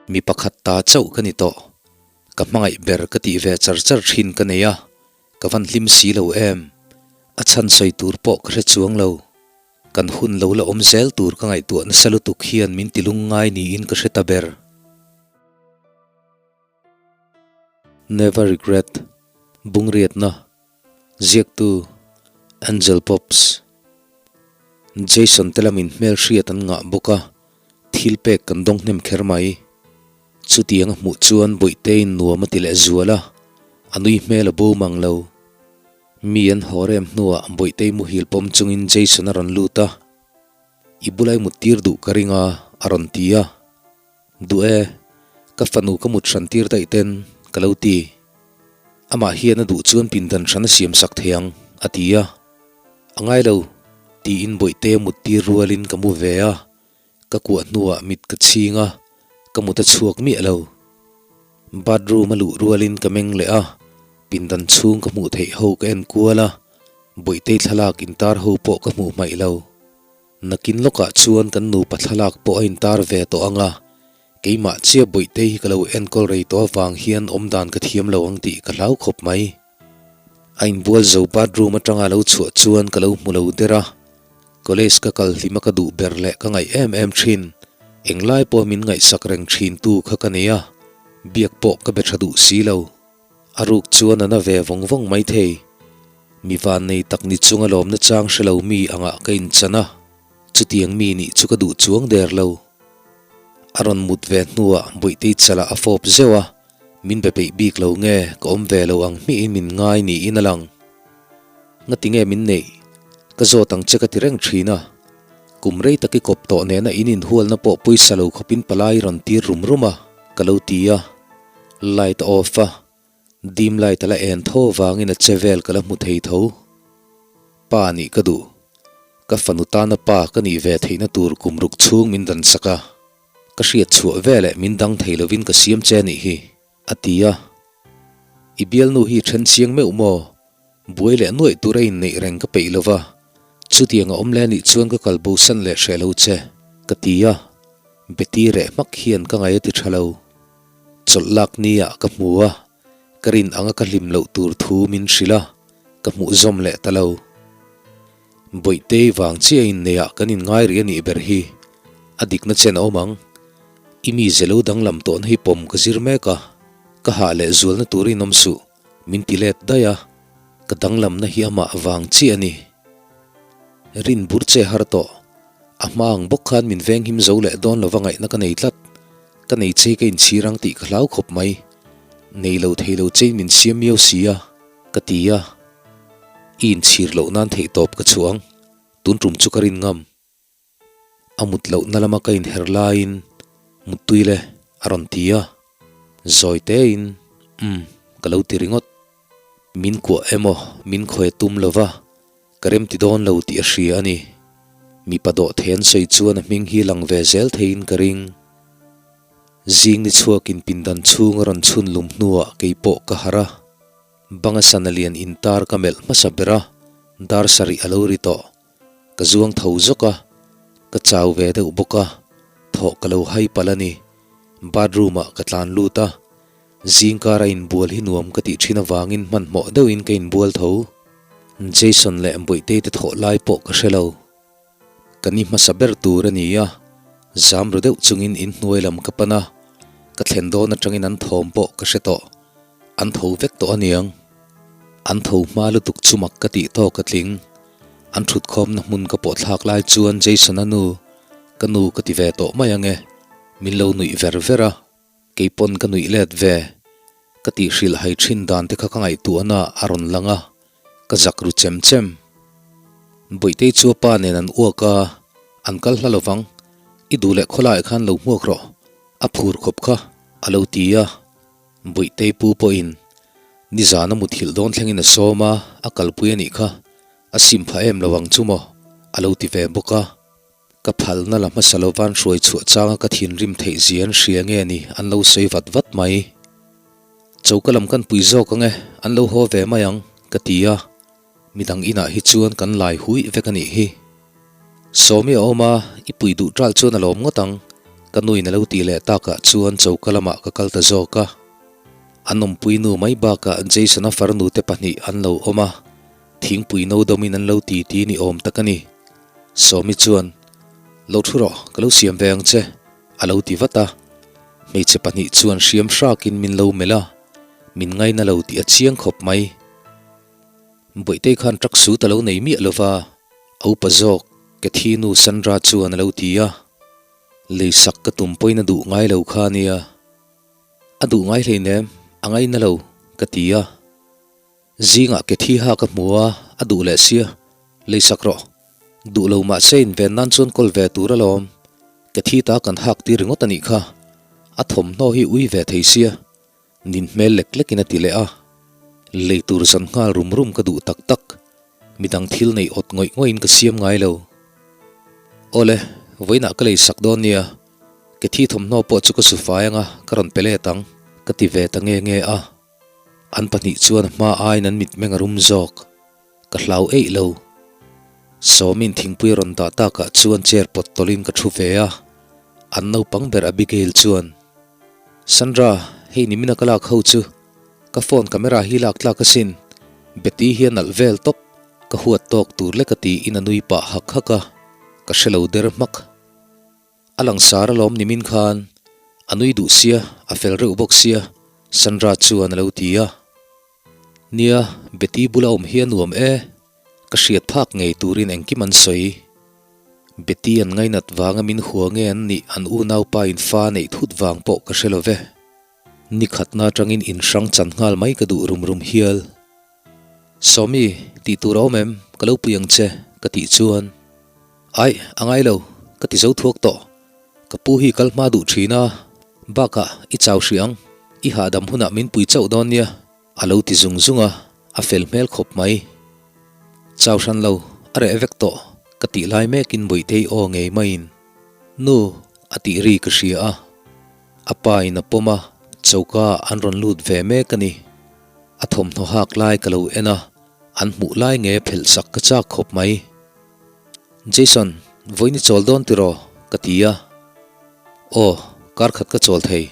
Mi pakhat ta chauh ka ni tawh. Ka hmangaih ber ka tih ve char char thin ka nei a, ka van hlim si lo em. A chhan sawi tur pawh ka hre chuang lo. Kan hun lo la awm zel tur ka ngaihtuah nasa lutuk hian min ti lungngai niin ka hre ta ber. Never Regret, Bungriatna, Ziaktu, Angel Pops, Jason te lamin hmelhriat an ngah bawk a, thil pek kan dawng hnem kher mai. Chutiang a hmuh chuan Bawihteiin nuam a ti leh zual a, a nui hmel a bo mang lo. Mi an haw rem hnuah Bawihtei muhil pawm chungin Jason a rawn lut a, I bulai muttir duh ka ring a, a rawn ti a. Duh e, ka fanu ka mut hran tir daih ten ka lo ti. Amah hian a duh chuan pindan hran a siam sak thei ang, a ti a. A ngai lo, tiin Bawihte a mut tir rualin ka mu ve a, ka kuah hnuah mit ka chhing a, ka mut a chhuak miah lo. Bathroom a luh rualin ka meng leh a, pindan chhung ka hmuh theih ho ka en kual a, Bawihtei thlalak intar ho pawh ka hmuh hmaih lo. Nakin lawkah chuan kan nupa thlalak pawh a intar ve tawh ang a, keimah chiah Bawihtei hi ka lo enkawl rei tawh avang hian awmdan ka thiam lo ang tih ka hlau khawp mai. A inbual zo bathroom atanga lo chhuah chuan ka lo hmu lo der a, college ka kal hlima ka duh ber leh ka ngaih em em thin, englai pawh min ngaihsak reng thin tu kha ka nei a, biak pawh ka be tha duh si lo. A ruk chuan a na ve vawng vawng mai thei. Mi vannei tak ni chunga lawmna chang hre lo mi angah ka inchan a, chutiang mi nih chu ka duh chuang der lo. A rawn mut ve hnuah Bawihtei chalah a fawp zeuh a, min be peih bik lo nge ka awm ve lo ang hmihin min ngai niin a lang. Ngati nge min neih? Ka zawt ang che ka ti reng thin a. Kum rei tak i kawp tawh nena in inhualna pawh pawisa lo khawpin palai rawn tir rum rum a, ka lo ti a. Light a off a, dim light a la en tho vangin a che vel ka la hmu thei tho. Pa nih ka duh. Ka fanu tana pa ka nih ve theihna tur kum ruk chhung min dan sak a, ka hriat chhuah veleh min dang thei lovin ka siam che nih hi, a ti a. I bialnu hi then chiang meuh maw? Buai leh nuaih tur a inneih reng ka peih lova, chutiang a awm leh anih chuan ka kal bosan leh hreh lo che, ka ti a. Beti reh hmak hian ka ngaih a ti tha lo. Chawlh lak ni ah ka hmu a, ka rin anga ka hlim loh tur thu min hrilh a, ka hmuh zawm leh ta lo. Bawihtei vang chiah inneih ah kan inngai rih a nih ber hi, a dikna chen a awm ang. I mi ze lo danglam tawhna hi pawm ka zir mek a, ka hah leh zualna tur in awm suh, min ti let daih a, ka danglamna hi amah vang chiah a ni. Rin bur che har tawh, a hma ang bawk khan min venghim zo leh dawn lova ngaihna ka nei tlat. Ka nei chei ka inchhir ang tih ka hlau khawp mai. Nei lo thei lo chein min siam miau si a, ka ti a. I inchhir loh nan theihtawp ka chhuah ang, tun tum chu ka rin ngam. A mut lohna lama ka inher laiin Muttui le a rawn ti a. Zawi tein Umm ka lo ti ringawt. Min kuah emaw min khawi tum lova Ka rem ti dawn lo tih a hria a ni. Mipa dawh thei an sawi chuan a hming hi lang ve zel theiin ka ring. Zing ni chhuakin pindan chhung a rawn chhun lum hnuah kei pawh ka harh a. Banga sana lian intar ka melh hmasa ber a, dar sarih a lo ri tawh. Ka zuang tho zawk a, ka chau ve deuh bawk a, thawh ka lo hai palh a ni. Bathroom ah ka tlan lut a, Zingkar a inbual hi nuam ka tih thin avangin hmanhmawh deuhin ka inbual tho. Jason leh Bawihtei te thawh lai pawh ka hre lo. Ka ni hmasa ber tur a ni a, zam ru deuh chungin inhnuai lam ka pan a, ka thlen dawn atangin an thawm pawh ka hre tawh. An tho vek tawh aniang. An tho hma lutuk chu mak ka tih tawk a tling. An thutkhawmna hmun ka pawh thlak lai chuan Jason-a nu, ka nu ka ti ve tawh mai ange, min lo nuih ver ver a. Kei pawn ka nuih let ve. Ka tih hrilh hai thin dan te kha ka ngaihtuahna a rawn lang a, ka zak ru chem chem. Bawihtei chu a pa nen an uak a, an kal hla lovang, i duh leh khawlaiah khan lo hmuak rawh, a phur khawp kha, a lo ti a. Bawihtei pu pawhin nizan a muthilh dawn thlengin a sawm a, a kalpui a nih kha, a sim phah em lo ang chu maw, a lo ti ve bawk a. Ka phalna la hmasa lovan hruai chhuah changa ka thinrim theih zia an hria nge ni an lo sawi vat vat mai. Choka lam kan pui zawk ang e, an lo haw ve mai ang, ka ti a. Midang inah hi chuan kan lai hui vek a nih hi. Sawmi a awm a, i pui duh ṭal chuan a lawm ngawt ang. Ka nuin a lo tih leh takah chuan choka lamah ka kal ta zawk a. An awmpui nu mai bakah Jason-a farnu te pahnih an lo awm a, thingpui no dawmin an lo ti ti ni awm tak a ni. Sawmi chuan, Lo thu rawh, ka lo siam ve ang che, a lo ti vat a. Hmeichhe pahnih chuan hriam hrakin min lo melh a, min ngaina lo tih a chiang khawp mai. Bawihtei khan truck suit a lo nei miah lo va, a upa zawk, Cathy nu Sandra chuan a lo ti a. Leisak ka tum pawhin a duh ngai lo kha a nia. A duh ngai hleinem, a ngaina lo, ka ti a. Zingah ke thi ha ka hmu a, a duh leh sia, leisak rawh. Duh lo mahse inven nan chuan kawl ve tur alawm. Ke thi ta kan hak tir ringawt a nih kha. A thawmhnaw hi ui ve thei sia, nin hmel lek lekin a ti leh a. Lei tur zan nghal rum rum ka duh tak tak. Midang thil neih awt ngawih ngawih in ka siam ngai lo. Awle, vawiinah ka leisak dawn nia. Ke thi thawmhnaw pawh chu ka su fai anga ka rawn pe let ang, ka ti ve ta nge nge a. An pahnih chuan a hma aiin an mitmeng a rum zawk. Ka hlau eih lo. Sawmin thingpui a rawn dah takah chuan chair pawt tawlhin ka thu ve a. An naupang ber Abigail chuan, Sandra, hei nimina ka lak ho chu ka phone camera hi lak tlak asin. Betty hi a nalh vel tawp, ka huat tawk tur lek a tiin a nui pah hak hak a. Ka hre lo der hmak. A langsar alawm nimin khan a nui duh sia, a fel reuh bawk sia, Sandra chuan a lo ti a. Nia, Betty bula awm hi a nuam e, ka hriat phak ngei turin engkim an sawi. Betty an ngainat vanga min hua nge an nih an unaupa in fa neih thut vang pawh ka hre lo ve. Ni khatna atangin in hrang chan nghal mai ka duh rum rum hial. Sawmi, tih tur a awm em? Ka lo pui ang che, ka tih chuan. Aih, a ngai lo, ka ti zo thuak tawh. Ka pu hi kal hma duh thin a, bakah i chau hrih ang, i hahdam hunah min pui chauh dawn nia, a lo ti zung zung a, a fel hmel khawp mai. Chau hran lo, a reh vek tawh, ka tih lai mekin Bawihtei aw ngei maiin, Nu, a tih ri ka hria a. A pa in a pawm a, choka ah an rawn lut ve mek a ni. A thawmhnaw hak lai ka lo en a, an hmuh lai nge phelh sak ka chak khawp mai. Jason, vawiin i chawl dawn tiraw? ka ti a. Aw, kar khat ka chawl thei,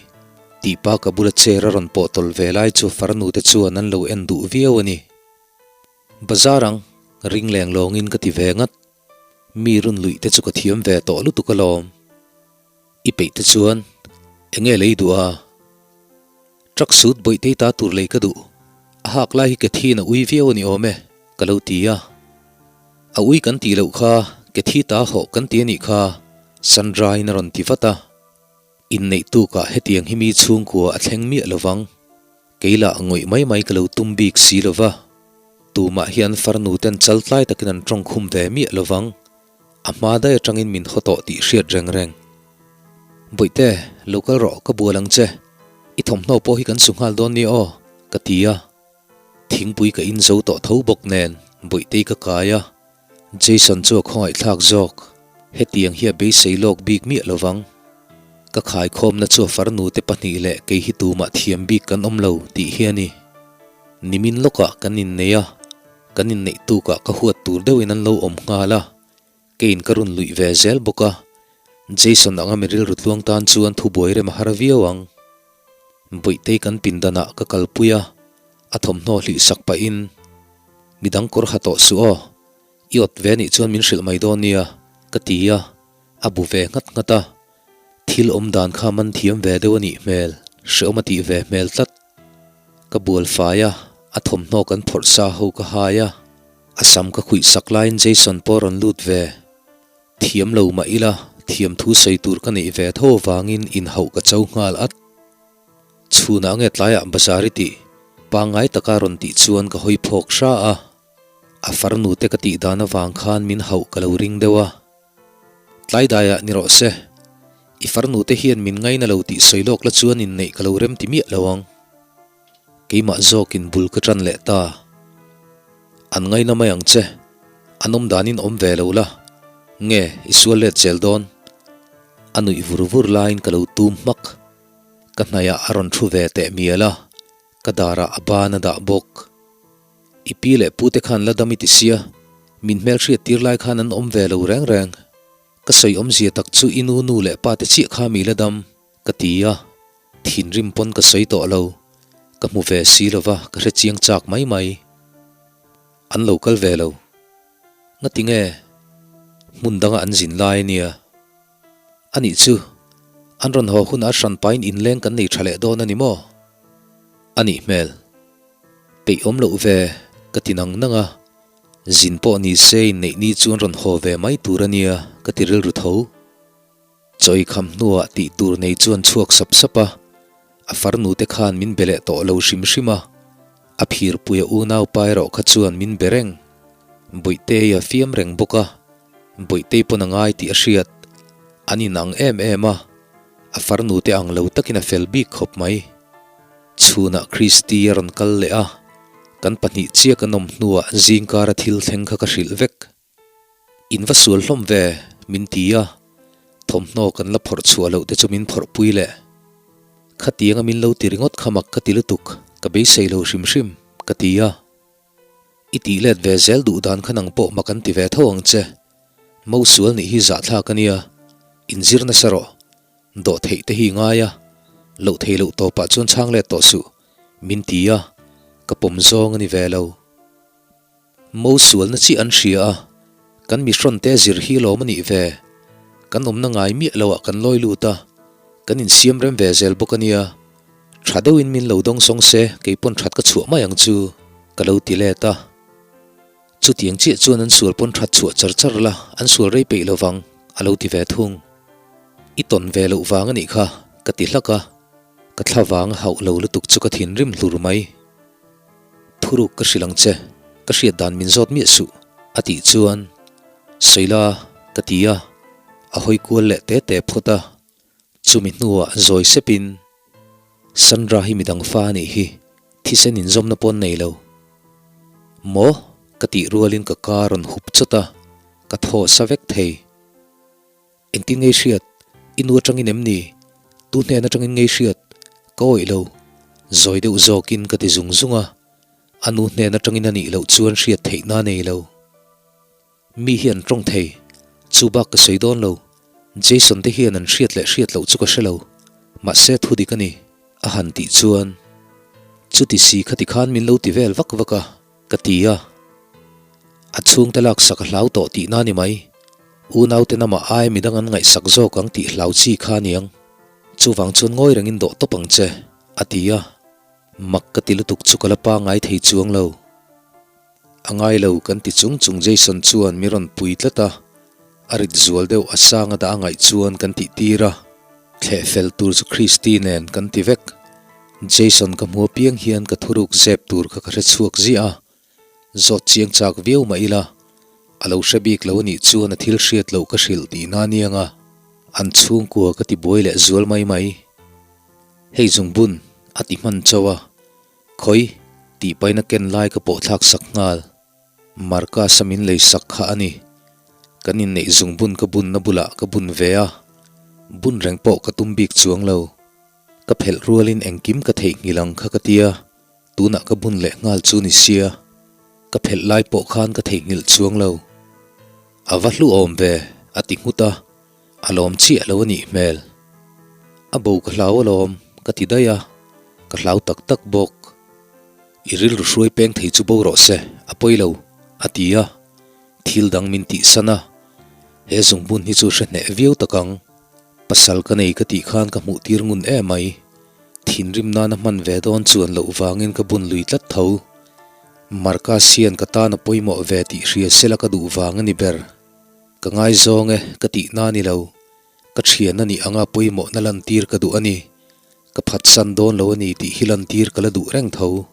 tih pa ka bula chair a rawn pawh tawlh ve lai chu farnu te chuan an lo en duh viau a ni. Bazar ang, ring leng lawngin ka ti ve ngat. Mi run luih te chu ka thiam ve tawh lutuk alawm. I peih te chuan eng nge lei duh a? Truck suit bawihtei ta tur lei ka duh. A hak lai hi ke thiin a ui viau a ni awm e, ka lo ti a. A ui kan tih loh kha ke thi ta hawh kan ti a nih kha, Sandra-in a rawn ti vat a. Inneih tukah hetiang hi mi chhungkua a thleng miah lo vang. Kei lah ngawih mai mai ka lo tum bik si lo va. Tumah hian farnu ten chal tlai takin an tawng khum ve miah lo vang. A hma daih atangin min haw tawh tih hriat reng reng. Bawihte, lo kal rawh, ka bual ang che. I thawmhnaw pawh hi kan su nghal dawn nia aw, ka ti a. Thingpui ka in zo tawh tho bawk nen Bawihtei ka kai a. Jason chu a khawngaihthlak zawk. Hetiang hi a beisei lawk bik miah lo vang. Ka khaikhawmna chu a farnu te pahnih leh kei hi tumah thiam bik kan awm lo tih hi a ni. Nimin lawkah kan innei a. Kan inneih tukah ka huat tur deuhin an lo awm nghal a, keiin ka rawn luih ve zel bawk a, Jason anga mi rilru tluang tan chuan thubuai rem a har viau ang. Bawihtei kan pindanah ka kalpui a, a thawmhnaw hlih sak pahin, Midang kawr ha tawh suh aw, i awt ve nih chuan min hrilh mai dawn nia, ka ti a, a bu ve nghat nghat a. Thil awm dan kha man thiam ve deuh a nih hmel, hreawm a tih ve hmel tlat. Ka bual fai a, a thawmhnaw kan phawrh sa ho ka hai a, a sam ka khuih sak laiin Jason pawh a rawn lut ve. Thiam lo mah ila, thiam thu sawi tur ka neih ve tho avangin inhauh ka cho nghal at. Chhunah nge tlaiah bazar i tih? Pangngai taka rawn tih chuan ka hawi phawk hra a, a farnu te ka tih dan avang khan min hauh ka lo ring deuh a. Tlai daiah ni rawh se, i farnu te hian min ngaina lo tih sawi lawk la chuan inneih ka lo rem ti miah lo ang. Keimah zawkin bul ka ṭan leh ta. An ngaina mai ang che, an awm danin awm ve lo la, nge i sual let zel dawn? A nuih vur vur laiin ka lo tum hmak. Ka hnaihah a rawn thu ve teh mial a, ka darah a ban a dah bawk. I pi leh pu te khan la dam i ti sia, min hmelhriat tir lai khan an awm ve lo reng reng. Ka sawi awmzia tak chu i nu nu leh pa te chiah kha mi la dam, ka ti a. Thinrim pawn ka sawi tawh lo. Ka hmu ve si lo va, ka hre chiang chak mai mai. An lo kal ve lo. Ngati nge? Hmun danga an zin lai a nia. A nih chu, an rawn haw hunah hran pain inleng kan nei tha leh dawn a ni maw? A nih hmel. Peih awm loh ve, ka ti nang nang a. Zin pawh ni se inneih ni chu an rawn haw ve mai tur a nia, ka ti rilru tho. Chawi kham hnuah tih tur nei chuan chhuak sap sap a, a farnu te khan min be leh tawh lo hrim hrim a, a phirpui a unaupa erawh kha chuan min be reng. Bawihtei a fiam reng bawk a, Bawihtei pawn a ngai tih a hriat. An inang em em a, a farnu te ang lo takin a fel bik khawp mai. Chhunah Christy a rawn kal leh a, kan pahnih chiah kan awm hnuah zingkara thil thleng kha ka hrilh vek. In va sual hlawm ve, min ti a, thawmhnaw kan la phawrh chhuah loh te chu min phawrh pui leh. Khatianga min lo ti ringawt kha mak ka ti lutuk, ka beisei lo hrim hrim, ka ti a. I tih let ve zel duh dan kha nang pawh mak an ti ve tho ang che. Mo sual nih hi zahthlak a nia, inzir nasa rawh. Dawh theih te hi i ngai a, loh thei loh tawpah chuan chhang let tawh suh, min ti a, ka pawm zawng a ni ve lo. Mo sualna chiah an hria a, kan mi hrawn te zir hi lawm a nih ve. Kan awmna ngai miah loah kan lawi lut a, kan insiam rem ve zel bawk a nia. Tha deuhin min lo dawng sawng se, kei pawn that ka chhuah mai ang chu, ka lo ti let a. Chutiang chiah chuan an sual pawn that chhuah char char la, an sual rei peih lo vang, a lo ti ve thung. I tawn ve loh vang a nih kha, ka ti hlak a. Ka thla vang a hauh lo lutuk chu ka thinrim hlur mai. Thuruk ka hrilh ang che, ka hriat dan min zawt miah suh, a tih chuan, Sawila, ka ti a, a hawi kual leh te te phawt a, chumi hnuah zawi sepin, Sandra hi midang fa a nih hi, thisen inzawmna pawn nei lo. Maw? ka tih rualin ka ka rawn hup chawt a, ka thaw sa vek thei. Engtin ngei hriat? I nu atangin em ni? Tu hnen atangin ngei hriat? Ka awih lo. Zawi deuh zawkin ka ti zung zung a. A nu hnen atangin a nih loh chuan hriat theihna a nei lo. Mi hi an tawng thei. Chu bak ka sawi dawn lo. Jason te hian an hriat leh hriat loh chu ka hre lo. Mahse thu dik a ni. A han tih chuan, Chuti si khati khan min lo ti vel vak vak a. Ka ti a, a chhungte laksak a hlau tawh tihna ni mai. Unaute namah ai midang an ngaihsak zawk ang tih hlau chi kha aniang. Chuvang chuan ngawi rengin dawh tawp ang che, a ti a. Mak ka ti lutuk chu ka la pangai thei chuang lo. A ngai lo kan ti chung chung Jason chuan mi rawn pui tlat a, a rit zual deuh a sang a dah a ngaih chuan kan tih tir a. Thleh fel tur chu Christy nen kan ti vek. Jason ka hmu apiang hian ka thuruk zep tur kha ka hre chhuak ziah a, zawt chiang chak viau mah ila, a lo hre bik lo anih chuan a thil hriat loh ka hrilh tihna aniang a, an chhungkua ka ti buai leh zual mai mai. Hei zungbun, a ti hman chauh a, khawi tih paina ken lai ka pawh thlak sak nghal. Marcus-a min lei sak kha a ni. Kan inneih zungbun ka bunna bulah ka bun ve a, bun reng pawh ka tum bik chuang lo. Ka phelh rualin engkim ka theihnghilh ang kha ka tia, tunah ka bun leh nghal chu ni sia. Ka phelh lai pawh khan ka theihnghilh chuang lo. A va hluhawm ve, a ti nghut a, a lawm chiah lo a nih hmel. A bo ka hlau alawm, ka ti daih a, ka hlau tak tak bawk. I rilru hruai peng thei chu bo rawh se, a pawi lo, a ti a, thil dang min tihsan a, he zungbun hi chu hre hneh viau tak ang. Pasal ka nei ka tih khan ka hmuh tir ngun em mai. Thinrim nana hman ve dawn chuan loh vangin ka bun lui tlat tho. Marcus hian ka tan a pawimawh ve tih hria sela ka duh vang a ni ber. Ka ngaizawng e ka tih na ni lo. Ka thian a nih anga pawimawhna lantir ka duh a ni. Ka phatsan dawn lo a ni tih hi lantir ka la duh reng tho.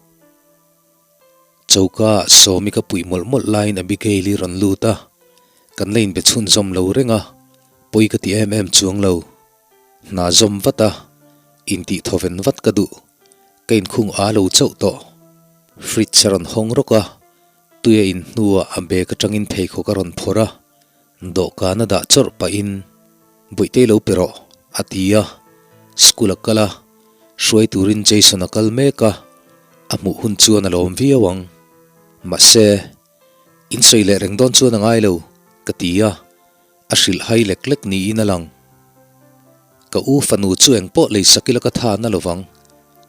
Choka ah Sawmi ka puih mawlh mawlh laiin Abigail-i rawn lut a, kan la inbe chhunzawm lo reng a, pawi ka ti em em chuang lo. Hna zawm vat a, intih thawven vat ka duh, ka inkhung a lo chauh tawh. Fridge a rawn hawng rawk a, tui a in hnuah a bag atangin pheikhawk a rawn phawrh a, Dawhkan a dah chawrh pahin, Bawihte lo pe rawh, a ti a. School a kal a, hruai turin Jason a kal mek a, a hmuh hun chuan a lawm viau ang. Mahse, in sawi leh reng dawn chuan a ngai lo, ka ti a. A hrilh hai lek lek niin a lang. Ka u fanu chu engpawh lei sak ila ka tha na lovang.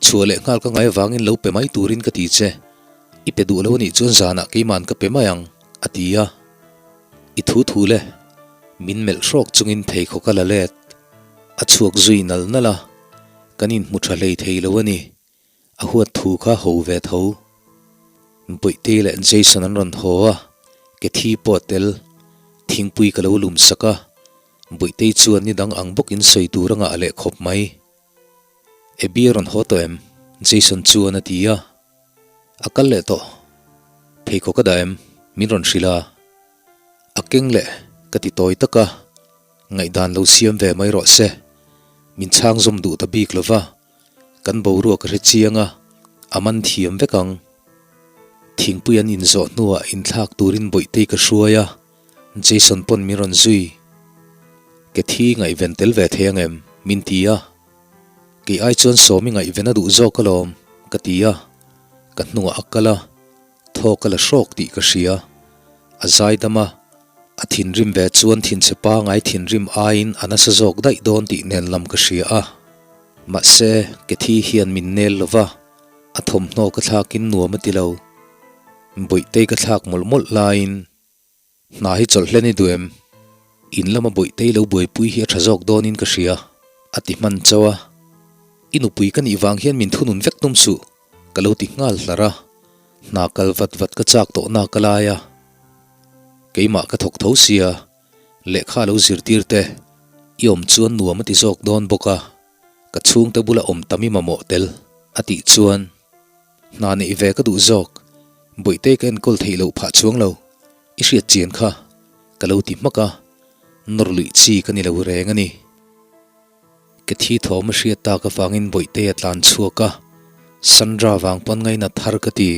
Chhuah leh nghal ka ngai avangin lo pe mai turin ka ti che. I pe duh lo anih chuan zanah keiman ka pe mai ang, a ti a. I thu thu le, min melh hrawk chungin pheikhawk a la let. A chhuak zui nal nal a, kan inhmu tha hlei thei lo a ni. A huat thu kha ho ve tho. Bawihtei leh Jason an rawn haw a, ke thi pawh a tel. Thingpui ka lo lum sak a, Bawihtei chuan ni dang ang bawkin sawi tur a ngah leh khawp mai. Abby a rawn haw tawh em? Jason chuan a ti a. A kal leh tawh. Pheikhawk a dah em? Min rawn hrilh a. A keng leh ka ti tawi tak a, ngaihdan lo siam ve mai rawh se. Min chhang zawm duh ta bik lo va, kan boruak a hre chiang a, a man thiam vek ang. Thingpui an inzawh hnuah inthlak turin Bawihtei ka hruai a, Jason pawn min rawn zui. Ke thi ngaihven tel ve thei ang em? Min ti a. Kei ai chuan Sawmi ngaihven a duh zawk alawm, ka ti a. Ka hnungah a kal a, thawk a la hrawk tih ka hria. A zai dam a, a thinrim ve chuan thinchhe pangai thinrim aiin a nasa zawk daih dawn tih nen lam ka hria a. Mahse, ke thi hian min nel lo va, a thawmhnaw ka thlakin nuam a ti lo. Bawihtei ka thlak mawlh mawlh laiin Hna hi chawlh hlen i duh em? In lama Bawihtei lo buaipui hi a tha zawk dawnin ka hria, a ti hman chauh a. I nupui ka nih vang hian min thunun vek tum suh, ka lo ti nghal hlar a. Hna kal vat vat ka chak tawh nak a lai a. Keimah ka thawk tho sia, lehkha lo zirtir te, i awm chuan nuam a ti zawk dawn bawk a, ka chhungte bula awm tam i mamawh tel, a tih chuan. Hna neih ve ka duh zawk, Bawihtei ka enkawl theih loh phah chuang lo, i hriat chian kha, ka lo ti hmak a, nawr luih chi ka ni lo reng a ni. Ke thi thawm a hriat tak avangin Bawihtei a tlan chhuak a, Sandra vang pawn ngainat har ka ti.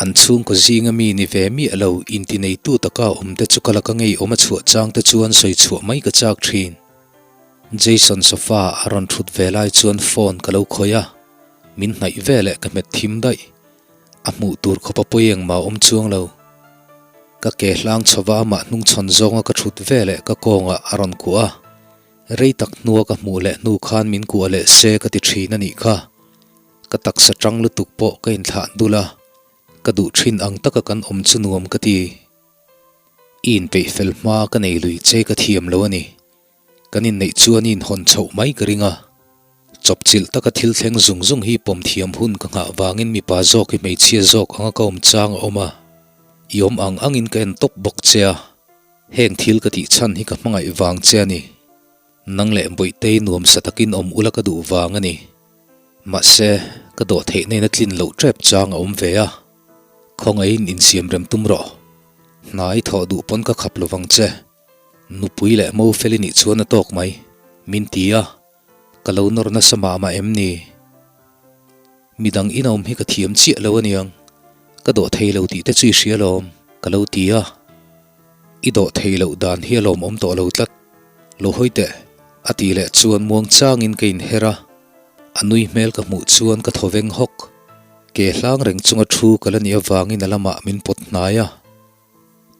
An chhungkaw zinga mi ni ve miah lo intineitu taka awm te chu ka la ka ngeiawm a chhuah chang te chuan sawi chhuah mai ka chak thin. Jason sofa a rawn thut ve lai chuan phone ka lo khawih a, min hnaih veleh ka hmet thim daih. A hmuh tur khawp a pawi engmah a awm chuang lo. Ka ke hlang chhova amah hnungchhawn zawnga ka thut veleh ka kawngah a rawn kuah a, rei tak hnua ka hmuh leh hnu khan min kuah leh se ka ti thin a nih kha. Ka taksa tang lutuk pawh ka inthlah dul a, ka duh thin ang taka kan awm chu nuam ka ti. I inpeih fel hma ka nei lui che ka thiam lo a ni. Kan inneih chuan i inhawn chhoh mai ka ring a. Chawpchilh taka thil thleng zung zung hi pawm thiam hun ka nghah vangin mipa zawk hi hmeichhia zawk anga ka awm chang a awm a. I awm ang angin ka en tawp bawk che a. Heng thil ka tih chhan hi ka hmangaih vang che a ni. Nang leh Bawihtei nuamsa takin awm ula ka duh vang a ni. Mahse, ka dawh theihna in a tlin loh tep chang a awm ve a. Khawngaihin insiamrem tum rawh. Hna i thawh duh pawn ka khap lovang che. Nupui leh mo fel i nih chuan a tawk mai, min ti a, ka lo nawr nasa mah mah em ni? Midang inawm hi ka thiam chiah lo aniang, ka dawh thei lo tih te chu i hria lawm, ka lo ti a. I dawh thei loh dan hi a lawmawm tawh lo tlat, lo hawi teh, a tih leh chuan muang changin ka inher a, a nui hmel ka hmuh chuan ka thaw veng hawk. Ke hlang reng chunga thu ka la nih avangin a lamah min pawt hnai a.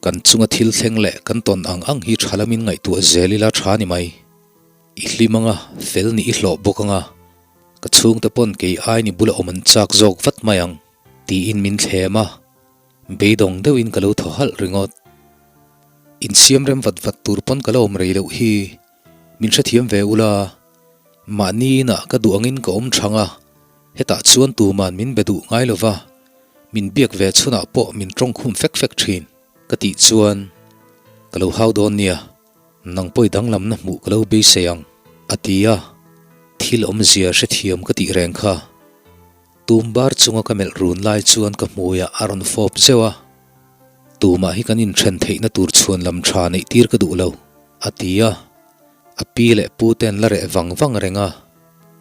Kan chunga thil thleng leh kan tawn ang ang hi tha lamin ngaihtuah zel ila tha ni mai. I hlim anga, fel nih i hlawh bawk anga, ka chhungte pawn kei ai ni bula awm an chak zawk vat mai ang, tiin min thlem a, beidawng deuhin ka lo thaw halh ringawt. Insiam rem vat vat tur pawn ka la awm rei loh hi, min hrethiam ve ula, mahni inah ka duh angin ka awm thang a, Hetah chuan tuman min be duh ngai lo va, min biak ve chhunah pawh min tawngkhum fek fek thin ka tih chuan ka lo hau dawn nia, nang pawi danglamna hmuh ka lo beisei ang a ti a, thil awmzia hrethiam ka tih reng kha. Tum bar chunga ka melh run lai chuan ka hmuiah a rawn fawp zeuh a, tumah hi kan inthen theihna tur chhuan lam tha neih tir ka duh lo a ti a, a pi leh pu te an la reh vang vang reng a.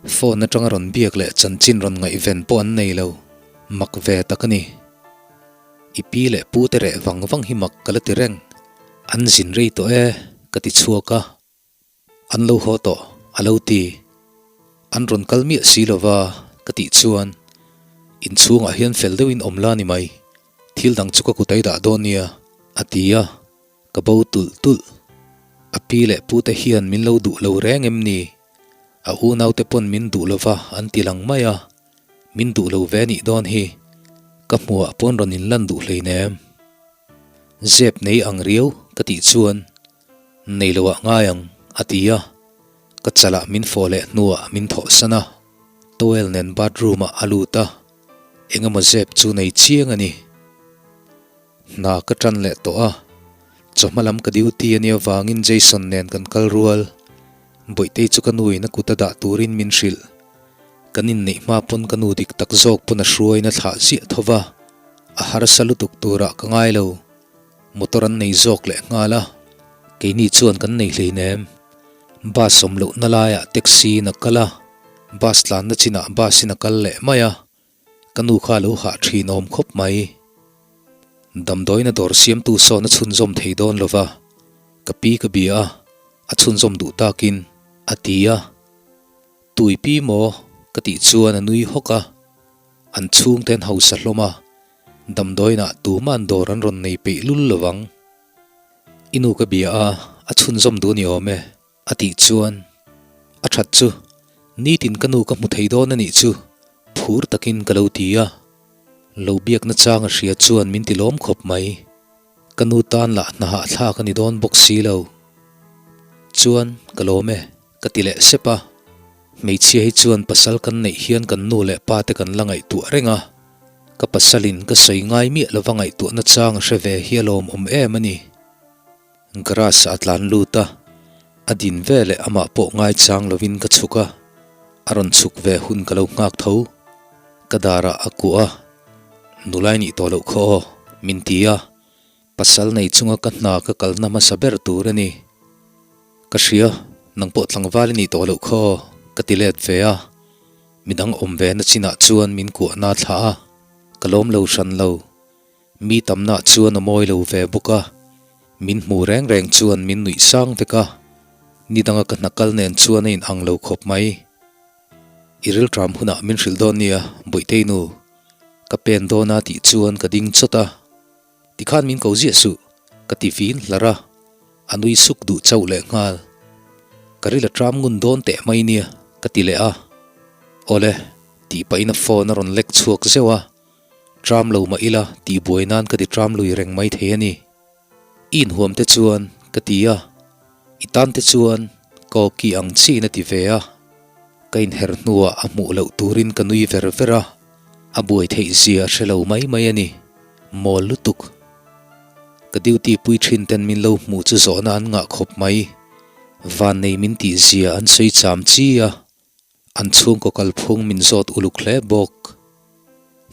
Phone atanga rawn biak leh chanchin rawn ngaihven pawh an nei lo, mak ve tak a ni. I pi leh pu te reh vang vang hi mak ka la ti reng, an zin rei tawh e, ka ti chhuak a. An lo haw tawh, a lo ti. An rawn kal miah si lova, ka tih chuan, Inchhungah hian fel deuhin awm la ni mai, thil dang chu ka kut a i dah dawn nia, a ti a. Ka bo tulh tulh. A pi leh pute hian min lo duh lo reng em ni? A unaute pawn min duh lova an ti lang mai a, min duh lo ve nih dawn hi. Ka hmuhah pawn rawn inlan duh hleinem. Zep nei ang riau ka tih chuan nei lo ah ngai ang a ti a, ka chalah min fawh leh hnuah min thawhsan a, towel nen bathroom ah a lut a, engemaw zep chu nei chiang a ni. Hna ka tan leh tawh a, chawhma lam ka duty a nia vangin Jason nen kan kal rual. Bawihtei chu ka nu in a kut a dah turin min hrilh. Kan inneih hma pawn ka nu dik tak zawk pawn a hruaiin a thlah ziah tho va, a harsa lutuk turah ka ngai lo. Motor an nei zawk leh nghal a, keini chuan kan nei hleinem. Bus awm lohna laiah taxi in a kal a, bus tlanna chinah bus in a kal leh mai a, Ka nu kha a lo hah thin awm khawp mai. Damdawiin a dawr siamtu sawn a chhunzawm thei dawn lo va, ka pi ka bia a, a chhunzawm duh takin a ti a. Tui pi maw? ka tih chuan a nui hawk a. An chhungte an hausa hlawm a, damdawiinah tuma'n dawr an rawn nei peih lul lo vang. I nu ka bia a, a chhunzawm duh ni awm e. A tih chuan, A that chu, nitin ka nu ka hmu thei dawn a nih chu, phur takin ka lo ti a. Lo biakna chang a hria chuan min ti lawm khawp mai. Ka nu tan lah hna hahthlak a ni dawn bawk si lo. Chuan, ka lawm e, ka ti leh sep a. Hmeichhia hi chuan pasal kan neih hian kan nu leh pa te kan la ngaihtuah reng a. Ka pasalin ka sawi ngai miah lova ngaihtuahna chang a hre ve hi a lawmawm em a ni. Grass a tlan lut a, a din ve leh amah pawh ngaichang lovin ka chhuk a, a rawn chhuk ve hun ka lo nghak tho. Ka darah a kuah a, Nulai nih tawh loh khaw aw, min ti a, pasal nei chunga ka hna ka kalna hmasa ber tur a ni. Ka hria, nang pawh tlangval i nih tawh loh khaw aw, ka ti let ve a, midang awm ve na chinah chuan min kuahna thlah a, ka lawm lo hran lo. Mi tamna chuan a mawi lo ve bawk a, min hmu reng reng chuan min nuih sang vek a, ni danga ka hna kal nen chuan a in ang lo khawp mai. I rilṭam hunah min hrilh dawn nia, Bawihtei nu, ka pen dawn a tih chuan ka ding chawt a, tikhan min ko ziah suh, ka ti vin hlar a, a nui suk duh chauh leh nghal. Ka ril a ṭam ngun dawn teh mai nia, ka ti leh a, Awle, tih pahin a phone a rawn lek chhuak zeuh a, Tram lo mah ila tih buai nan ka ti tram lui reng mai thei a ni. I inhuam te chuan ka ti a, i tan te chuan ka awki ang chiin a ti ve a. Ka inher hnuah a hmuh loh turin ka nui ver ver a, a buai theih zia a hre lo mai mai a ni. Mawl lutuk. Ka duty pui thin ten min lo hmuh chu zawhna an ngah khawp mai. Vannei min tih zia an sawi cham chi a. An chhungkaw kalphung min zawt uluk hle bawk.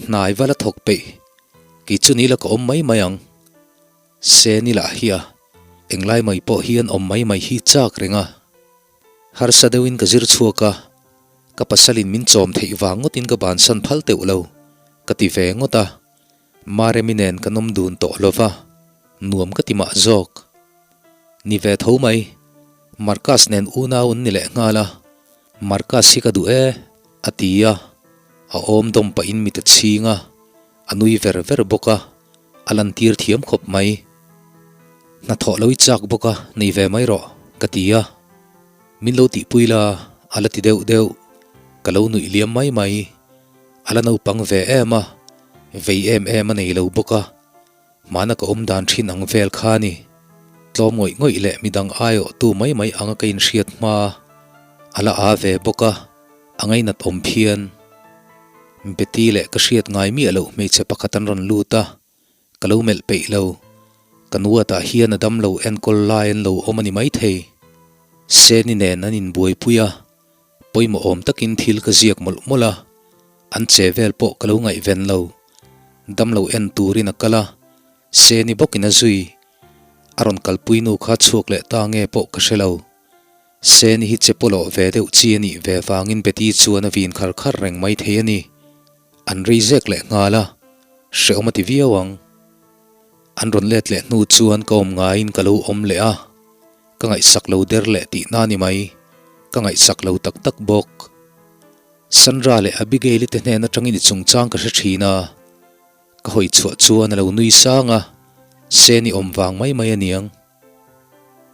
Hnai va la thawk peih, kei chu ni la ka awm mai mai ang. Se ni lah hi a, englai mai pawh hian awm mai mai hi chak reng a. Harsa deuhin ka zir chhuak a, ka pasalin min chawm theih vang ngawtin ka bansan phal teuh lo, ka ti ve ngawt a. Maremi nen kan awm dun tawh lo va, nuam ka ti mah zawk. Ni ve tho mai, Marcus nen unau an ni leh nghal a, Marcus hi ka duh e, a ti a, a awm dawm pahin mit a chhing a, a nui ver ver bawk a, a lantir thiam khawp mai. Hnathawh lo i chak bawk a, nei ve mai rawh, ka ti a. Min lo tihpui la, a la ti deuh deuh, ka lo nuih liam mai mai. A la naupang ve em a, vei em em a nei lo bawk a, hmana ka awm dan thin ang vel kha a ni. Tlawm ngawih ngawih leh midang aiawhtu mai mai anga ka inhriat hma a la aa ve bawk a, a ngainat awm phian. Betty leh ka hriat ngai miah loh hmeichhe pakhat an rawn lut a, Ka lo melh peih lo. Ka nuatah hian a damlo enkawl lai an lo awm a ni maithei. Seni nen an inbuaipui a, pawimawh awm takin thil ka ziak mawlh mawlh a, an che vel pawh ka lo ngaihven lo. Damlo en turin a kal a, Seni bawkin a zui. A rawn kalpui nu kha chhuak leh ta nge pawh ka hre lo. Seni hi che pawlawh ve deuh chi a nih ve vangin Betty chuan a vin khar khar reng maithei a ni. An rei zek leh nghal a, hrehawm a ti viau ang. An rawn let leh hnu chuan ka awm ngaiin ka lo awm leh a, ka ngaihsak lo der leh tihna ni mai, ka ngaihsak lo tak tak bawk. Sandra leh Abigail-i te hnen atangin i chungchang ka hre thin a, ka hawi chhuah chuan a lo nui sang a, Seni awm vang mai mai a niang.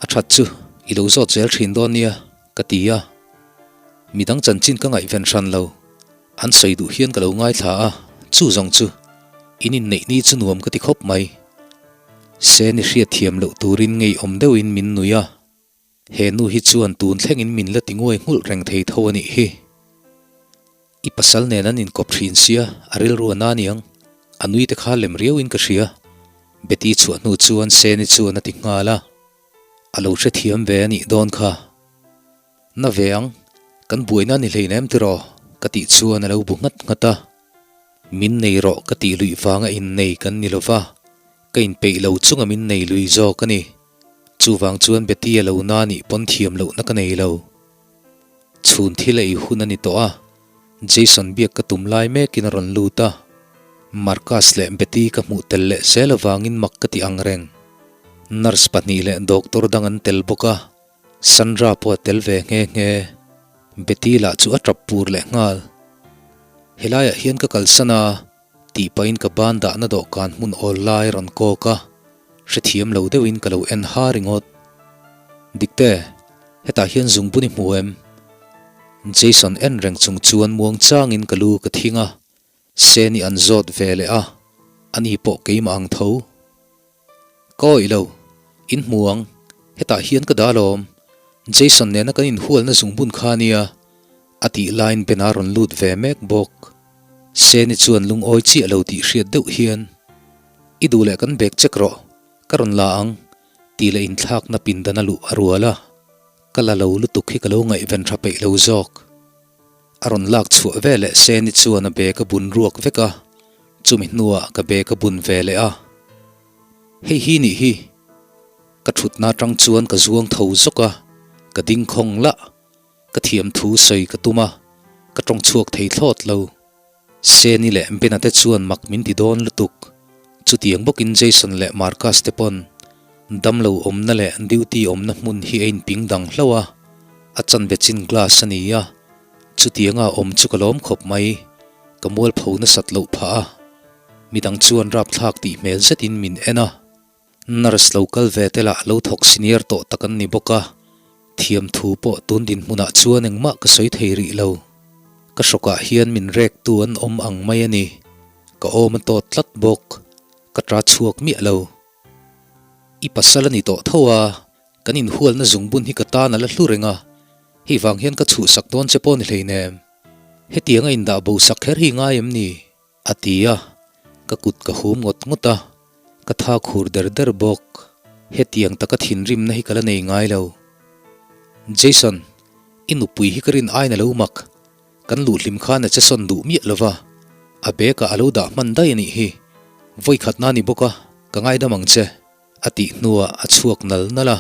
A that chu, I lo zawt zel thin dawn nia, ka ti a. Midang chanchin ka ngaihven hran lo. An sawi duh hian ka lo ngaithla a, chu zawng chu in inneih ni chu nuam ka ti khawp mai. Seni hriatthiam loh turin ngeiawm deuhin min nui a. He nu hi chuan tun thlengin min la ti nguai nghulh reng thei tho a nih hi. I pasal nen an inkawp thin sia, a rilru a na niang. A nui te kha lem riauin ka hria. Betty chhuah hnu chuan Seni chuan a ti nghal a. A lo hrethiam ve a nih dawn kha. Na ve ang, kan buaina a ni hleinem tiraw? ka tih chuan a lo bu nghat nghat a. Min nei rawh ka tih luih vanga innei kan ni lova, ka inpeih lo chunga min nei lui zawk a ni. Chuvang chuan Betty a lo na nih pawn thiam lohna ka nei lo. Chhun thil a ei hun a ni tawh a, Jason biak ka tum lai mekin a rawn lut a. Marcus leh Betty ka hmuh tel leh zel avangin mak ka ti ang reng. Nurse pahnih leh doctor dang an tel bawk a, Sandra pawh a tel ve nghe nghe. Betty lah chu a tap pur leh nghal. Helaiah hian ka kalsan a. Tih pahin ka ban dahna dawhkan hmun awl lai rawn kawk a, hrethiam lo deuhin ka lo en ha ringawt. Dikte, hetah hian zungbun i hmu em? Jason en reng chung chuan muang changin ka lu ka thing a, Seni an zawt ve leh a, ani pawh keimah ang tho. Ka awih lo, in hmu ang, hetah hian ka dah alawm, Jason nena kan inhualna zungbun kha ania, a tih laiin Ben-a rawn lut ve mek bawk. Seni chuan lungawi chiah lo tih hriat deuh hian, I duh leh kan bag check rawh, ka rawn la ang, tih leh inthlakna pindan a luh a rual a, ka la lo lutuk hi ka lo ngaihven tha peih lo zawk. A rawn lak chhuah ve leh Seni chuan a bag a bun ruak vek a, chumi hnuah ka bag a bun ve leh a. Hei hi nih hi! Ka thutna atang chuan ka zuang tho zawk a, ka ding khawng lah. Ka thiam thu sawi ka tum a, ka tawng chhuak thei thlawt lo. Seni leh Bena te chuan mak min ti dawn lutuk. Chutiang bawkin Jason leh Marcus te pawn damlo awmna leh duty awmna hmun hi a inping dang hlauh a, a chanve chin glass a ni a, chutianga awm chu ka lawm khawp mai. Ka mualpho nasat loh phah a, midang chuan rapthlak tih hmel zetin min en a. Nurse lo kal ve te lah lo thawk senior tawh tak an ni bawk a, thiam thu pawh tun dinhmunah chuan engmah ka sawi thei rih lo. Ka hrawkah hian min rek tu an awm ang mai a ni. Ka awm a tawt tlat bawk. Ka ta chhuak miah lo. I pasal a ni tawh tho a, kan inhualna zungbun hi ka tan a la hlu reng a, hei vang hian ka chhuhsak dawn che pawh ni hleinem. Hetianga indah bo sak kher hi ngai em ni? A ti a, ka kut ka hum ngawt ngawt a, ka tha khur der der bawk. Hetiang taka thinrimna hi ka la nei ngai lo. Jason, i nupui hi ka rin aiin a lo mak. Kan luhhlim khan a che sawn duh miah lo va, a bag ah a lo dah hman daih a nih hi. Vawikhatna a ni bawk a, ka ngaidam ang che. A tih hnuah a chhuak nal nal a,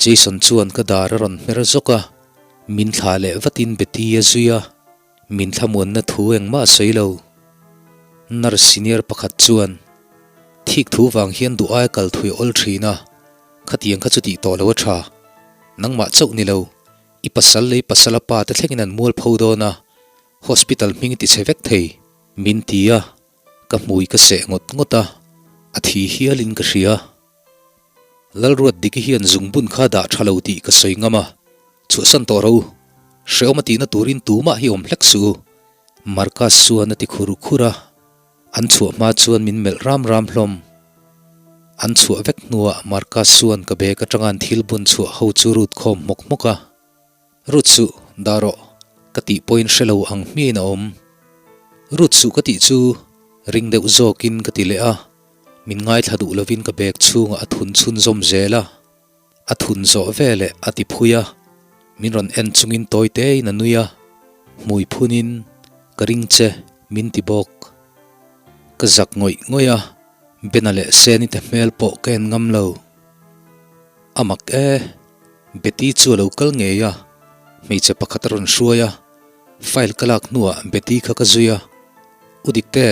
Jason chuan ka dar a rawn hmer zawk a, min thlah leh vatin Betty a zui a. Min thlamuanna thu engmah a sawi lo. Nurse senior pakhat chuan, Thik thu vang hian duh aia kal thui awl thin a, khatiang kha chu tih tawh lo a tha. Nangmah chauh ni lo, i pasal leh i pasala pa te thlengin an mual pho dawn a, hospital hming i ti chhe vek thei. Min ti a, ka hmui ka seh ngawt ngawt a, a thi hialin ka hria. Lalruat Diki hian zungbun kha dah tha lo tih ka sawi ngam a, chhuahsan tawh ro, hrehawm a tihna turin tumah hi awm hlek suh u, Marcus chuan a ti khur khur a, an chhuah hma chuan min melh ram ram hlawm. An chhuah vek hnuah Marcus chuan ka bag atanga an thil bun chhuah ho chu rut khawm hmawk hmawk a, Rut suh, dah rawh, ka tih pawhin hre lo ang hmiain a awm. Rut suh ka tih chu ring deuh zawkin ka ti leh a, min ngaithla duh lovin ka bag chhungah a thun chhunzawm zel a. A thun zawh veleh a ti phui a, min rawn en chungin tawi tein a nui a, hmui phunin ka ring che min ti bawk. Ka zak ngawih ngawih a, Bena leh Seni te hmel pawh ka en ngam lo. A mak e. Betty chu a lo kal ngei a, hmeichhe pakhat a rawn hruai a, file ka lak hnuah Betty kha ka zui a, U Dikte,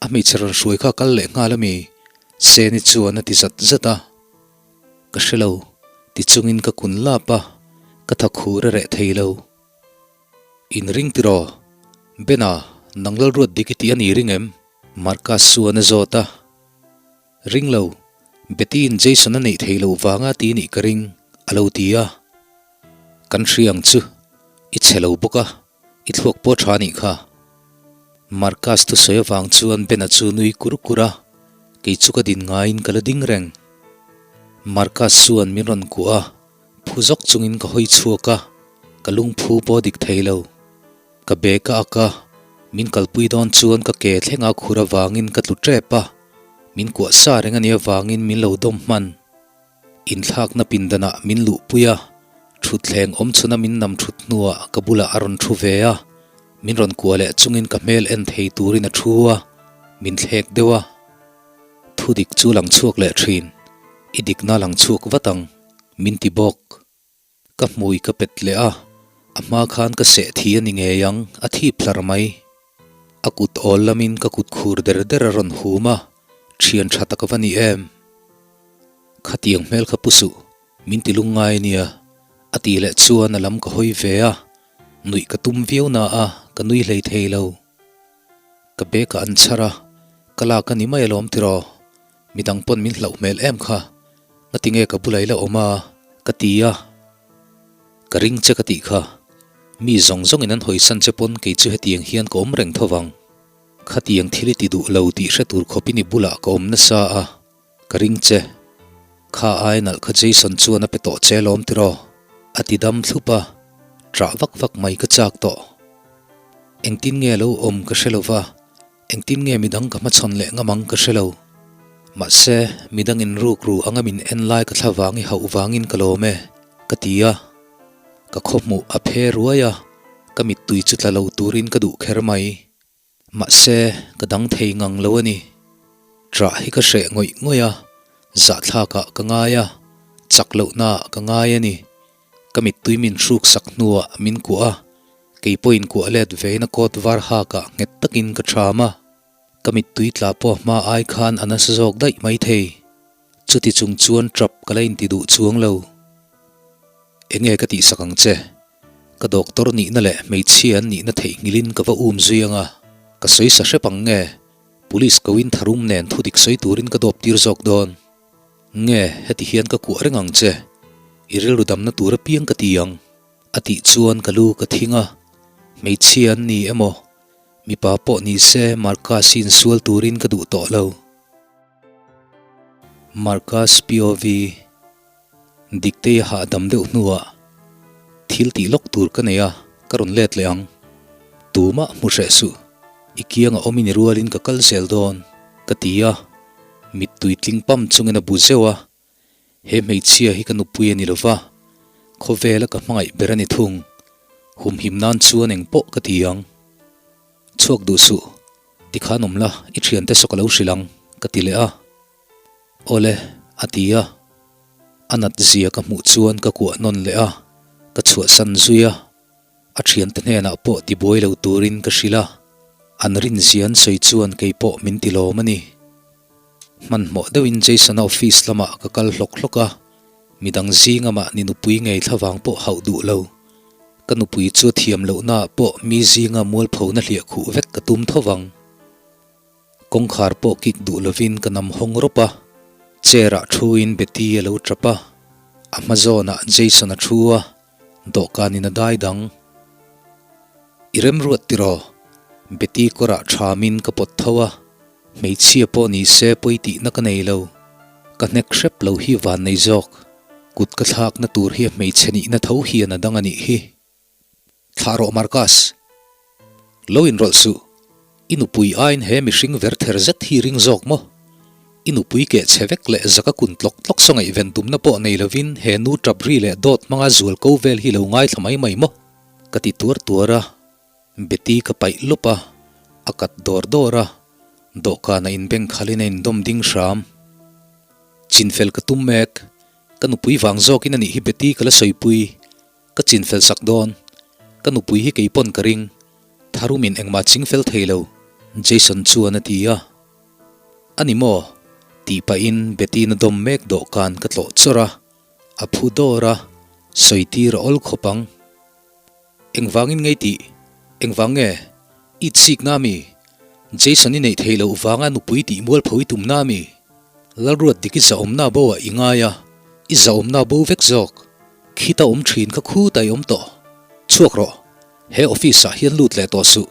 a hmeichhe rawn hruai kha a kal leh nghal ami? Seni chuan a ti zat zat a, Ka hre lo, ti chungin ka kun lap a, ka tha khur a reh thei lo. In ring tiraw? Bena, nang Lalruat dik i tih a ni ring em? Marcus chuan a zawt a. Ring lo, Betty-in Jason a neih theih loh vanga ti nih ka ring, A lo ti a. Kan hria ang chu, i chhe lo bawk a, i thluak pawh tha nih kha. Marcus thusawi avang chuan Ben-a chu nui kur kur a, kei chu ka din ngaiin ka la ding reng. Marcus chuan min rawn kuah a, phu zawk chungin ka hawi chhuak a, ka lungphu pawh dik thei lo. Ka bag a ak a, min kalpui dawn chuan ka ke thleng a khur avangin ka tlu tep a, min kuah sa reng a nih avangin min lo dawm hman. Inthlakna pindanah min luhpui a, thutthleng awm chhuna min nam thut hnuah ka bulah a rawn thu ve a, min rawn kuah leh chungin ka hmel en thei turin a thu a, min thlek deuh a. Thudik chu lang chhuak leh thin, i dikna lang chhuak vat ang, min ti bawk. Ka hmui ka pet leh a, a hma khan ka seh thi a ni ngei ang, a thip hlar mai. A kut awl lamin ka kut khur der der a rawn hum a, thian tha tak va ni em? Khatiang hmel kha pu suh, min ti lungngai nia, a tih leh chuan a lam ka hawi ve a, nuih ka tum viau na a, ka nui hlei thei lo. Ka bag ah an chhar a, ka lak a ni mai alawm tiraw? Midang pawn min hlauh hmel em kha, ngatinge ka bulah i la awm a? ka ti a, ka ring che ka tih kha, mi zawng zawngin an hawisan che pawn kei chu hetiang hian ka awm reng tho vang. Khatiang thil i ti duh lo tih hre tur khawpin i bulah ka awm nasa a, ka ring che. Kha ai nalh kha Jason chuan a pe tawh che lawm tiraw? A ti dam thlup a, ṭah vak vak mai ka chak tawh. Engtin nge lo awm ka hre lo va, engtin nge midang ka hmachhawn leh ngam ang ka hre lo. Mahse, midang in rukru anga min en lai ka thla vang i hauh vangin ka lawm e, ka ti a. Ka khawhmuh a phe ruai a, ka mittui chu tla lo turin ka duh kher mai. Mahse, ka dang thei ngang lo a ni. Ṭah hi ka hreh ngawih ngawih a, zahthlakah ka ngai a, chak lohnaah ka ngai a ni. Ka mittui min hruk sak hnuah min kuah a, kei pawhin kuah let vein a coat var hakah nghet takin ka ṭham a. Ka mittui tla pawh hma ai khan a nasa zawk daih maithei. Chuti chung chuan ṭap ka la inti duh chuang lo. Enge ka tihsak ang che? Ka doctor nihna leh hmeichhia an nihna theihnghilhin ka va um zui ang a, ka sawi sa hrep ang nge? Police koin tharum nen thudik sawi turin ka dawp tir zawk dawn. Nge heti hian ka kuah reng ang che? I rilru damna tur apiang ka ti ang. A tih chuan ka lu ka thing a, hmeichhia an ni emaw? Mipa pawh ni se Marcus hi insual turin ka duh tawh lo. Marcus POV Diktei a hahdam deuh hnuah thil tih lawk tur ka nei a, ka rawn let leh ang. Tumah hmu hreh suh, i kianga awm i ni rualin ka kal zel dawn, ka ti a. Mittui tling pam chungin a bu zeuh a, he hmeichhia hi ka nupui a ni lo va, khawvela ka hmangaih ber a ni thung. Humhim nan chuan engpawh ka ti ang. Chhuak duh suh, tikhan awm la, i thiante saw ka lo hrilh ang, ka ti leh a. Awle, a ti a. A nat zia ka hmuh chuan ka kuah nawn leh a, ka chhuahsan zui a. A thiante hnenah pawh tibuai lo turin ka hrilh a, an rinzia an sawi chuan kei pawh min ti lawm a ni. Hmanhmawh deuhin Jason-a office lamah ka kal hlawk hlawk a, midang zinga mahni nupui ngei thlavang pawh hauh duh lo. Ka nupui chu a thiam lohnaah pawh mi zinga mualphona hliah khuh vek ka tum tho vang. Kawngkhar pawh kik duh lovin ka nam hawng rawp a, chair ah thuin Betty a lo tap a, a hma zawnah Jason a thu a, dawhkanin a dai dang. I remruat tiraw? Betty kawrah thamin ka pawt tho a, hmeichhia pawh ni se pawi tihna ka nei lo, ka hnek hrep lo hi van nei zawk, kut ka thlakna tur hi a hmeichhe nihna tho hian a dang a nih hi. Thlah rawh Marcus. Lo inrawlh suh. I nupui aiin he mihring ver ther zet hi ring zawk maw? I nupui keh chhe vek leh zaka kun tlawk tlawk saw ngaihven tumna pawh nei lovin he nu tap ri leh dawt hmanga zual ko vel hi lo ngaithla mai mai maw? Ka ti tuar tuar a. Betty ka paih lawp a, a kat dawr dawr a, dawhkan a inbeng khalin a indawm ding hram. Chinfel ka tum mek. Ka nupui vang zawkin a nih hi Betty ka la sawipui. Ka chin fel sak dawn. Ka nupui hi kei pawn ka ring. Tharumin engmah ching fel thei lo, Jason chuan a ti a. A ni maw? Tih pahin Betty-na dawm mek dawhkan ka tlawh chawrh a, a phu dawr a, sawi tir a awl khawp ang. Engvangin ngei tih? Engvang nge? I chikna mi? Jason i neih theih loh vanga nupui tih mualpho i tumna mi? Lalruat dik i zahawmna bo ah i ngai a, i zahawmna bo vek zawk. Khita awm thin kha khutai awm tawh. Chhuak rawh. He office ah hian lut leh tawh suh.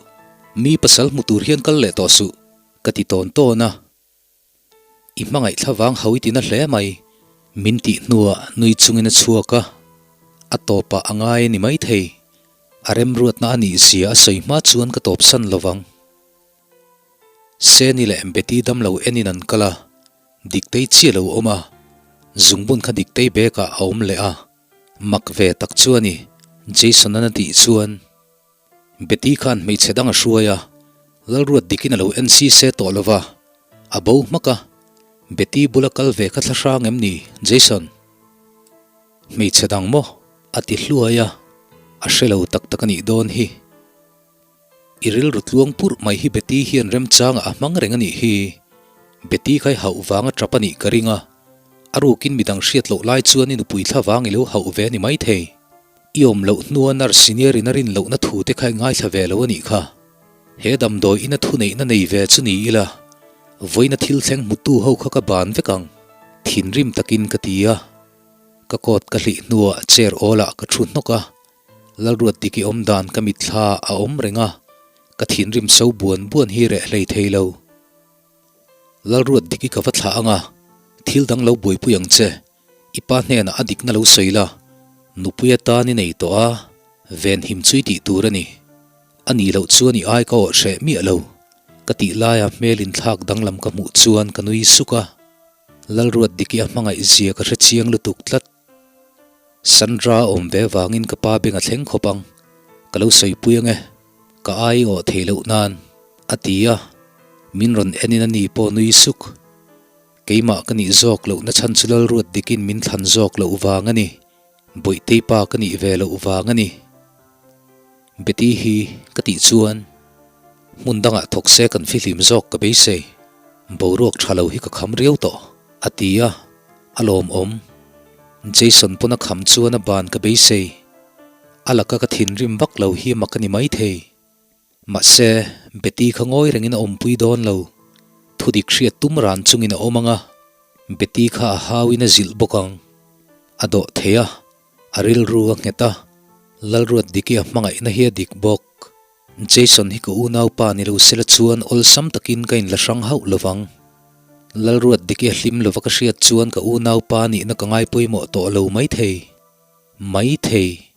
Mi pasal hmu tur hian kal leh tawh suh, ka ti tawn tawn a. I hmangaih thlavang ho i ti na hle mai. Min tih hnuah nui chungin a chhuak a, a tawpah a ngai a ni maithei. A remruatna a nih zia a sawi hma chuan ka tawpsan lovang. Seni leh Betty damlo enin an kal a, Diktei chiah lo awm a, zungbun kha Diktei bag ah a awm leh a, mak ve tak chu a ni, Jason-an a tih chuan Betty khan hmeichhe dang a hruai a, Lalruat dikin a lo en si se tawh lo va, a bo hmak a, Betty bula kal ve kha thla hrang em ni, Jason? Hmeichhe dang maw? a ti hluai a, a hre lo tak tak a nih dawn hi. I rilru tluang purh mai hi Betty hian remchangah a hmang reng a nih hi. Betty kha i hauh vang a tap a nih ka ring a. A rukin midang hriat loh lai chuan i nupui thla vang i lo hauh ve a ni maithei. I awm loh hnua nurse senior in a rin lohna thu te kha i ngaithla ve lo a nih kha. He damdawi ina thuneihna nei ve chu ni ila, vawiina thil thleng hmutu ho kha ka ban vek ang. Thinrim takin ka ti a. Ka coat ka hlih hnuah chair awlah ka thu hnawk a. Lalruat dik i awm dan ka mitthla a awm reng a, ka thinrim so buan buan hi reh hlei thei lo. Lalruat dik i ka va thlah ang a, thil dang lo buaipui ang che, i pa hnenah a dikna lo sawi la, nupui atan i nei tawh a, venhim chu i tih tur a ni. A nih loh chuan i ai ka awh hreh miah lo, ka tih laia hmel inthlak danglam ka hmuh chuan ka nui suk a, Lalruat dik i a hmangaih zia ka hre chiang lutuk tlat. Sandra awm ve vangin ka pa beng a thleng khawp ang, ka lo sawipui ang e, ka ai awh thei loh nan, a ti a, min rawn enin a ni pawh nui suk. Keimah ka nih zawk loh na chhan chu Lalruat dikin min thlan zawk loh vang a ni, Bawihtei pa ka nih ve loh vang a ni. Betty hi ka tih chuan hmun dangah thawk se kan fihlim zawk ka beisei, boruak tha lo hi ka kham riau tawh, a ti a. A lawmawm. Jason pawn a kham chuan a ban ka beisei. A laka ka thinrim vak lo hi mak a ni maithei. Mahse, Betty kha ngawi rengin a awmpui dawn lo. Thudik hriat tum ran chungin a awm ang a, Betty kha a hauin a zilh bawk ang. A dawh thei a, a rilru a nghet a, Lalruat Diki a hmangaihna hi a dik bawk. Jason hi ka unaupa ni lo sela chuan awlsam takin ka inla hrang hauh lovang. Lalruat dik i a hlim lova ka hriat chuan ka unaupa nihna ka ngai pawimawh tawh lo maithei. Maithei.